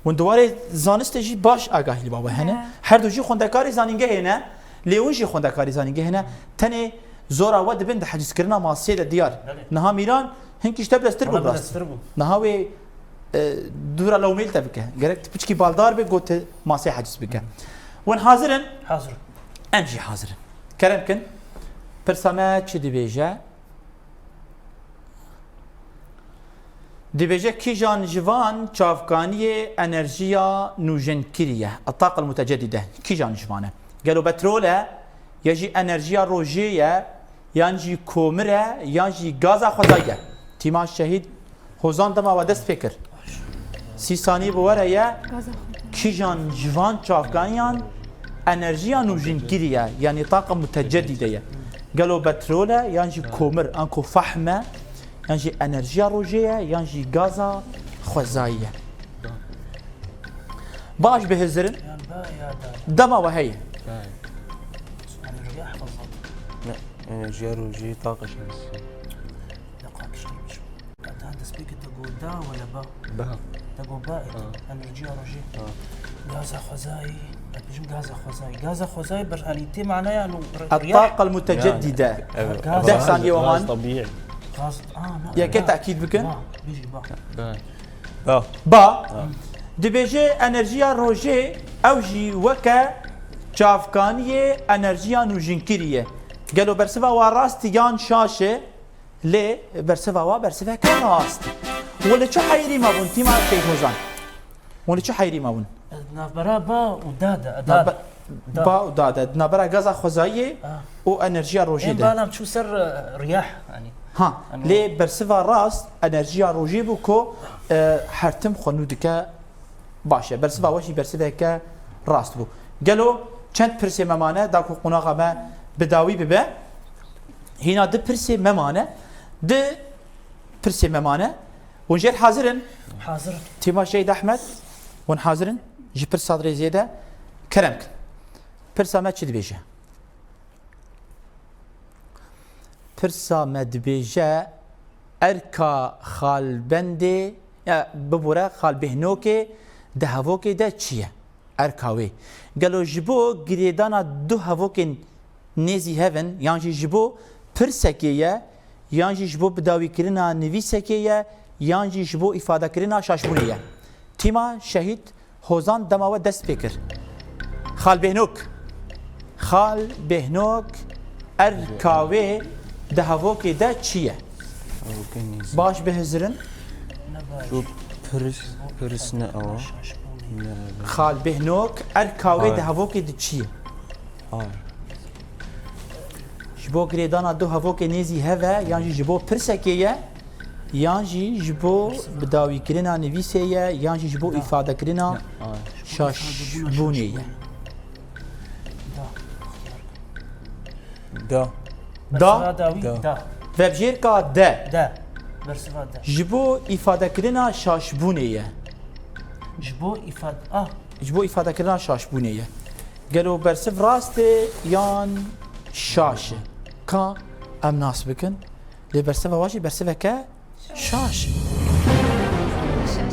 Hûn di warê zanistê jî baş agahî li ba we hene. He. Her du jî xwendekarê zanîngehê ne. Lê hûn jî xwendekarê zanîngehê ne. Tenê zora we dibin di hecizkirina masê de diyar. Belê. Niha Mîran hinkî ji te bileztir bû Bana bi rast. Bileztir bû. Niha wê, e, dûra lewmê li te bike. Gerek tu piçkî baldar be, got te masê heciz bike. Hûn hazir in? Hazir. Em jî hazir in. Kerem kin. Pirsa me çi dibêje? Dibêje kîjan ji van çavkaniyê enerjiya nûjinkirî ye? Etaqil mutecedîde. Kîjan ji van e? Gelo petrol e, ya jî enerjiya rojê ye, yan jî komir e, yan jî gaza xwezayî ye? Tîma Şehîd Hozan dema we dest pê kir. Sî sanî bi we re ye. Gaza xwezayî. Kîjan ji van çavkaniyan enerjiya nûjinkirî ye, yanî taqa mutecedîde ye? Gelo petrol e, yan jî komir, anko fahm e, yan jî enerjiya rojê ye, yan jî gaza xwezayî ye? Baş bihizirin. Dema we heye. Enerjiya rojê taqa şemsî. Deqa kiştirmiş. Heta destpêkê te got da wele ba? Ba. Te got ba, Ha. Enerjiya rojê. Ha. Gaza xwezayî, ez bêjim gaza xwezayî. Gaza xwezayî bir, hani, tê manaya, no, re-, riyah. Etaqil mutecedîde. Evet. Gaz. Deh saniye we man. Gaz tebiî. Gaz, a, na, Yekê na. Tekîd bikin. Ba, bêjî ba. Ba. Ba. Ba. Ha. Dibêje enerjiya rojê ew jî weke çavkaniyê enerjiya nûjinkirî ye. Gelo bersiva wa rast e yan şaş e? Lê bersiva wa bersiveke rast. Hûn li çi heyrî mabûn, Tîma Şehîd Hozan? Hûn li çi heyrî mabûn? Navbera ba û da de, da. Navbe-, Da. Ba û da de. Navbera gaza xwezayiyê Ah. û enerjiya rojê Ên de. Balam çû ser, e, riyah, hani. Ha, Hani lê bersiva rast enerjiya rojê bû ku, e, her tim xwe nû dike. Baş e. Bersiva we jî bersiveke rast bû. Gelo çend pirsê me mane, da ku qonaxa me bi dawî bibe? Hîna du pirsê me mane. Du pirsê me mane. Hûn jêr hazir in? Hazir in. Tîma Şehîd Ahmed, hûn hazir in? Ji pirsa dirêzê de kerem kin. Pirsa me çi dibêje? Pirsa me dibêje, erka xalbendê, ya, bibûre, xalbêhnokê di hevokê de çi ye? Erka wê. Gelo ji bo girêdana du hevokên nêzî hev in, yan jî ji bo pirsekê ye, yan jî ji bo bidawîkirina nivîsekê ye, yan jî ji bo îfadekirina şaşbûnê ye? Tîma Şehîd Hozan dema we dest pê kir. Xal Behnok. Xal Behnok, erka wê di hevokê de çi ye? Baş bihizirin. Şu pirs, pirs ne o? Ne? Xal Behnok, erka wê di hevokê de çi ye? Ar. Ji bo girêdana du hevokê nêzî hev e, yan jî ji bo pirsekê ye, yan jî ji bo bidawîkirina nivîsê ye, yan jî ji bo îfadekirina şaşbûnê ye. Da. Da. Da. Bersiva dawî, da. Da. Vebjêrka de. De. Bersiva de. Ji bo îfadekirina şaşbûnê ye. Ji bo îfade, ah. Ji bo îfadekirina şaşbûnê ye. Gelo bersiv rast e yan şaş e? Ka em nas bikin. Lê bersiva wa jî bersiveke şaş. Şaş.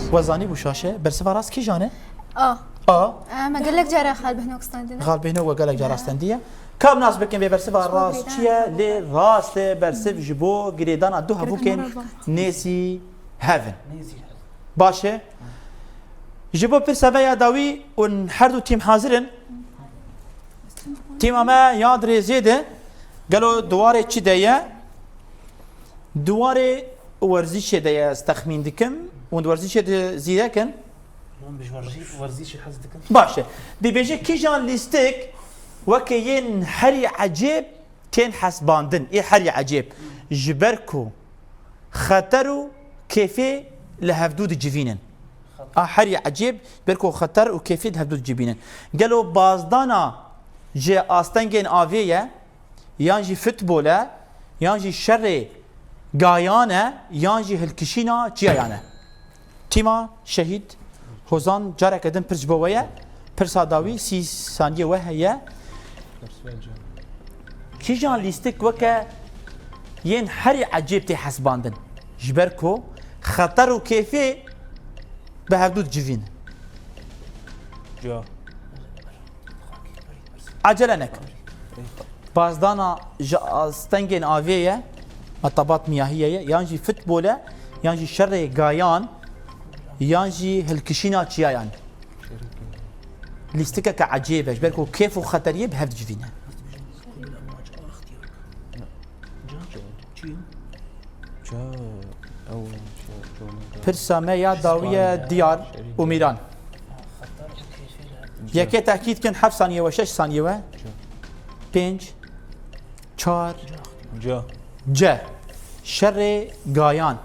We zanîbû şaş e. Bersiva rast kîjan e? A. A. E, me gelek cara Xal Behnok standîne. Xal Behnok we gelek cara standiye. Ka em nas bikin vê bersiva rast çi ye? Lê rast e, bersiv ji bo girêdana du hevokên nêzî hev in. Baş e. Ji bo pirsa me ya dawî hûn her du tîm hazir in. Tîma me ya di rêzê de gelo di warê çi de ye? Di warê werzîşê de ye, ez texmîn dikim. Hûn di werzîşê de zîrek in. Hûn bi werzî-, werzîşê hez dikin. Baş e. Dibêje kîjan lîstik weke yên herî ecêb tên hesbandin? Ê herî ecêb. Ji ber ku xeter û kêfê li hevdû dicivînin. A herî ecêb, ber ku xeter û kêfê li hevdû dicivînin. Gelo bazdana ji astengên avê ye, yan jî futbol e, yan jî şerê gayan e, yan jî hilkişîna çiyayan e? Tîma Şehîd Hozan, careke din pirs ji bo we ye. Pirsa dawî sî saniyê we heye. Kîjan lîstik weke yên herî ecêb tê hesbandin? Ji ber ku xeter û kêfê bi hevdû dicivîne. Ca. Acele neke. Bazdana ji astengên avê ye, metabat miyahî ye, yan jî futbol e, yan jî şerê gayan, yan jî hilkişîna çiyayan. Lîstikeke ecêb e, ji ber ku kêf û xeteriyê bi hev dicivîne. Pirsa me ya dawî ye, Diyar û Mîran. Yekê tehkîd kin, heft saniye we, şeş saniye we. Pênc, çar, Ca. C. Şerê gayan.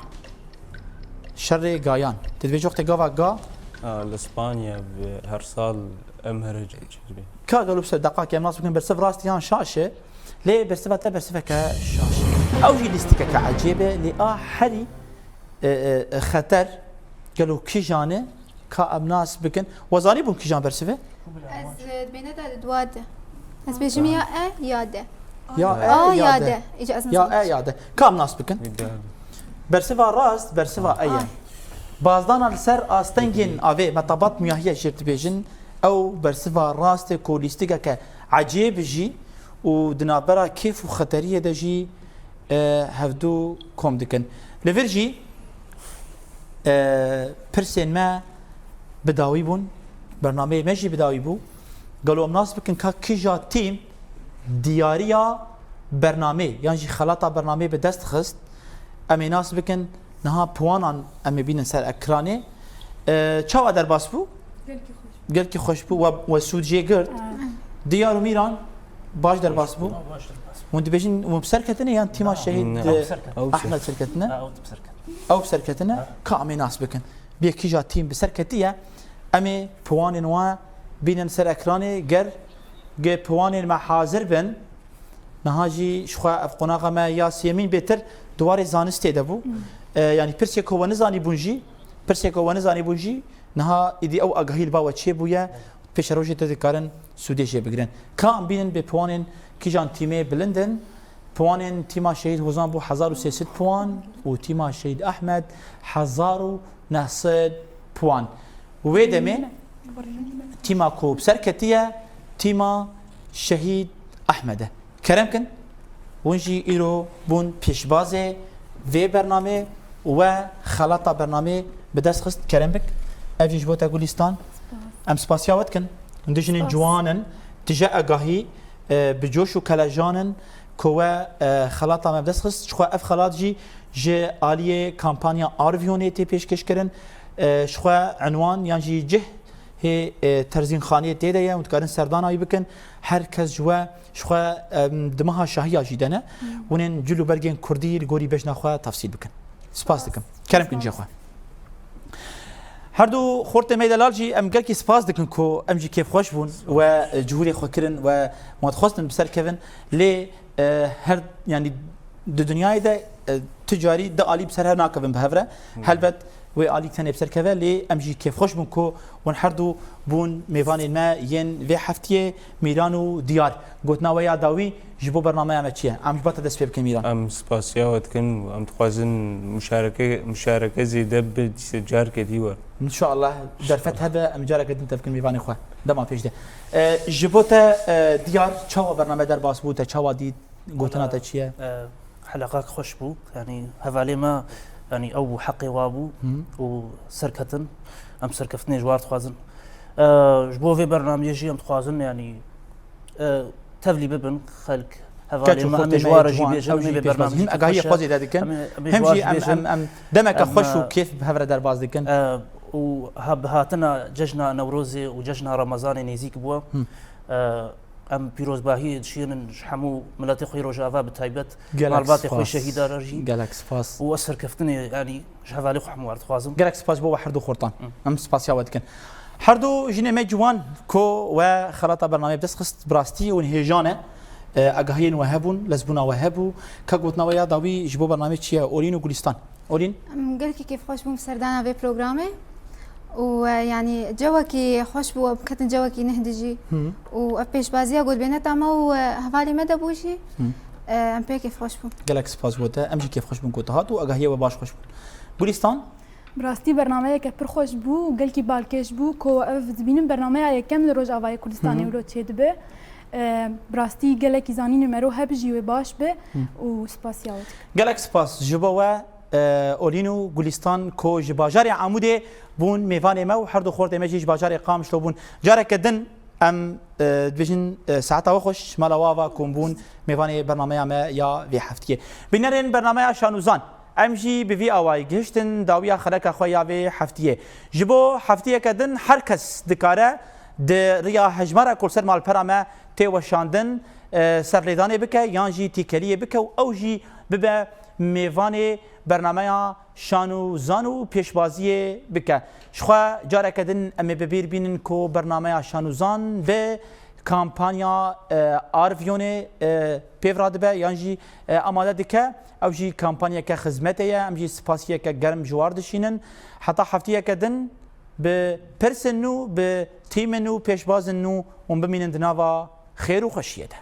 Şerê gayan. Te dibêje wextê gava ga? A, li Spanya bi her sal em here çêdibê. Ka gelo bi ser deqakê em nas bikin bersiv rast yan şaş e. Lê bersiva te bersiveke şaş e. Ew jî lîstikeke ecêb e, lê a herî, e, e, xeter, gelo kîjan e? Ka em nas bikin. We zanîbûn kîjan bersiv e? Ez, e, bêne de di dua de. Ez bêjim ya e ya de. Ya e, a ya ya de. De. Îca ez Ya e, ya de. Ka em nas bikin. Bersiva rast, bersiva e ye. Ah. Bazdana li ser astengên avê, metabat miyahî ye jê dibêjin. Ew bersiva rast e ku lîstikeke ecêb jî û di navbera kêf û xeteriyê de jî, e, hevdû kom dikin. Li vir jî, e, pirsên me bi dawî bûn, bernameyê me jî bi dawî bû. Gelo em nas bikin ka kîja tîm diyariya bernameyê yan jî xelata bernameyê bi dest xist? Em ê nas bikin, niha puanan em ê bînin ser ekranê. E, çawa derbas bû? Gelkî xweş. Gelkî xweş bû, we, we sûd jê girt. Ha. Diyar û Mîran baş derbas bû. Ha, baş derbas bû. Hûn dibêjin hûn bi ser ketine yan tîma Na. Şehîd, Ne. e, Ew bi ser ketine. Ew bi ser Ahmed ser ketine? Ha, ew bi ser ketine. Ew bi ser ketine. Ha. Ka em ê nas bikin. Bê kîja tîm bi ser ketiye, em ê piwanên we bînin ser ekranê. Ger, ger piwanên me hazir bin, niha jî ji xwe ev qonaxa me ya sêyemîn bêtir di warê zanistê de bû. Hmm. E, yanî pirsê ku we nizanîbûn jî, pirsê ku we nizanîbûn jî, niha îdî ew agahî li ba we çêbûye, pêşerojê te dikarin sûdê jê bigirin. Ka em bînin bê piwanên kîjan tîmê bilind in? Piwanên tîma Şehîd Hozan bû hezar û sê sed puan û tîma Şehîd Ahmed hezar û neh sed puan. Wê demê tîma ku bi ser ketiye, tîma Şehîd Ahmed e. Kerem kin, hûn jî îro bûn pêşbazê vê bernamê û we xelata bernamê bi dest xist. Kerem bik, ev jî ji bo te Gulîstan. Spas. Em spasiya we dikin. Hûn dijinên ciwan in, tije agahî, e, bi coş û kelejan in ku we, e, xelata me bi dest xist. Jixwe ev xelat jî ji aliyê kampanya Arviyonê tê pêşkêş kirin. E, jixwe enwan yan jî cih hê, e, terzînxaniyê tê de ye û dikarin serdana wî bikin. Her kes ji we, jixwe, em, di meha şahiya jî de ne. Hûn ên cil û bergên kurdî li gorî bejna xwe tefsîl bikin. Spas dikim. Kerem kin cihê xwe. Her du xortê me delal jî em gelkî spas dikin ku em jî kêfxweş bûn we, e, cihûrê xwe kirin we wan dixwestin bi ser kevin. Lê, e, her, yanî di dinyayê de, e, tu carî di alî bi ser hev nakevin bi hev re. Helbet wê alî tenê bi ser keve, lê em jî kêfxweş bûn ku hûn her du bûn mêvanên me yên vê heftiyê, Mîran û Diyar. Gotina we ya dawî ji bo bernameya me çi ye? Em ji bo te dest pê bikin, Mîran. Em spasiya we dikin û em dixwazin muşareke, muşareke zêde bibe, dîse careke dî we. Înşallah derfet hebe, em careke din te bikin mêvanê xwe. Dema pêş de. E, ji bo te, e, Diyar, çawa bername derbas bû, te çawa dît, gotina te çi ye? E, heleqak xweş bû. Yanî hevalê me, yanî ew bû, heqê wa bû û serketin. Em serkeftinê ji war dixwazin. E, ji bo vê bernameyê jî em dixwazin, yanî, e, tevlî bibin xelk, hevalê me, em ê ji war re jî bêjin, em ê vê bernameyê jî agahiyê xweş bêjin. Xwezî de dikin. Em ê, em ê ji war re jî bêjin. Em, em demeke xweş û kêf bi hev re derbas dikin. E, û ha-, bi hatina cejna Newrozê û cejna Remezanê nêzîk bû. E, em pîrozbahiyê dişînin ji hemû miletê xwe yê Rojava, bi taybet malbatê xwe şehîda re jî. Gelek spas. Û ez serkeftinê, yanî ji hevalê xwe hemû wer dixwazim. Gelek spas ji bo we her du xortan. Em spasiya we dikin. Her du jinê me ciwan ku we xelata bernameyê bi dest xist, bi rastî hûn hêja ne. E, agahiyên we hebûn, lezbûna we hebû. Ka gotina we ya dawî ji bo bernameyê çi ye? Olîn û Gulîstan. Olîn? Em gelkî kêfxweş bûn bi serdana vê programê û, e, yanî cewekî xweş bû, em ketin cewekî nuh dijî û ev pêşbaziya got bêneta me û, e, hevalê me de bû jî, e, em pê kêfxweş bûn. Gelek spas bo te. Em jî kêfxweş bûn ku tu hat û agahiya we baş xweş bûn. Gulîstan? Bi rastî bernameyeke pir xweş bû û gelkî balkêş bû ku ev dibînim bernameya yekem li Rojavayê Kurdistanê wilo çêdibe. E, bi rastî gelekî zanînê mero hebijî wê baş be û spasiya we dikim. Gelek spas ji bo we. E, Olîn û Gulîstan ku ji bajarê Amûdê bûn mêvanê me û her du xortê me jî ji bajarê Qamişlo bûn. Careke din em, e, dibêjin, e, saeta we xweş, mala we ava ku bûn mêvanê bernameya me ya vê heftiyê. Bînerên bernameya Şanûzan, em jî bi vî awayî gihiştin dawiya xeleka xwe ya vê heftiyê. Ji bo heftiyeke din her kes dikare di riya hejmara ku li ser malpera me tê weşandin, e, serlêdanê bike yan jî tîkeliyê bike û ew jî bibe mêvanê bernameya Şan û Zan û pêşbaziyê bike. Jixwe careke din em ê bi bîr bînin ku bernameya Şan û Zan bi kampanya, e, Arviyonê, e, pêv radibe yan jî, e, amade dike. Ew jî kampanyeke xizmetê ye. Em jî spasiyeke germ ji war dişînin. Heta heftiyeke din bi pirsin nû, bi tîmin nû, pêşbazin nû hûn bimînin di nava xêr û xweşiyê de.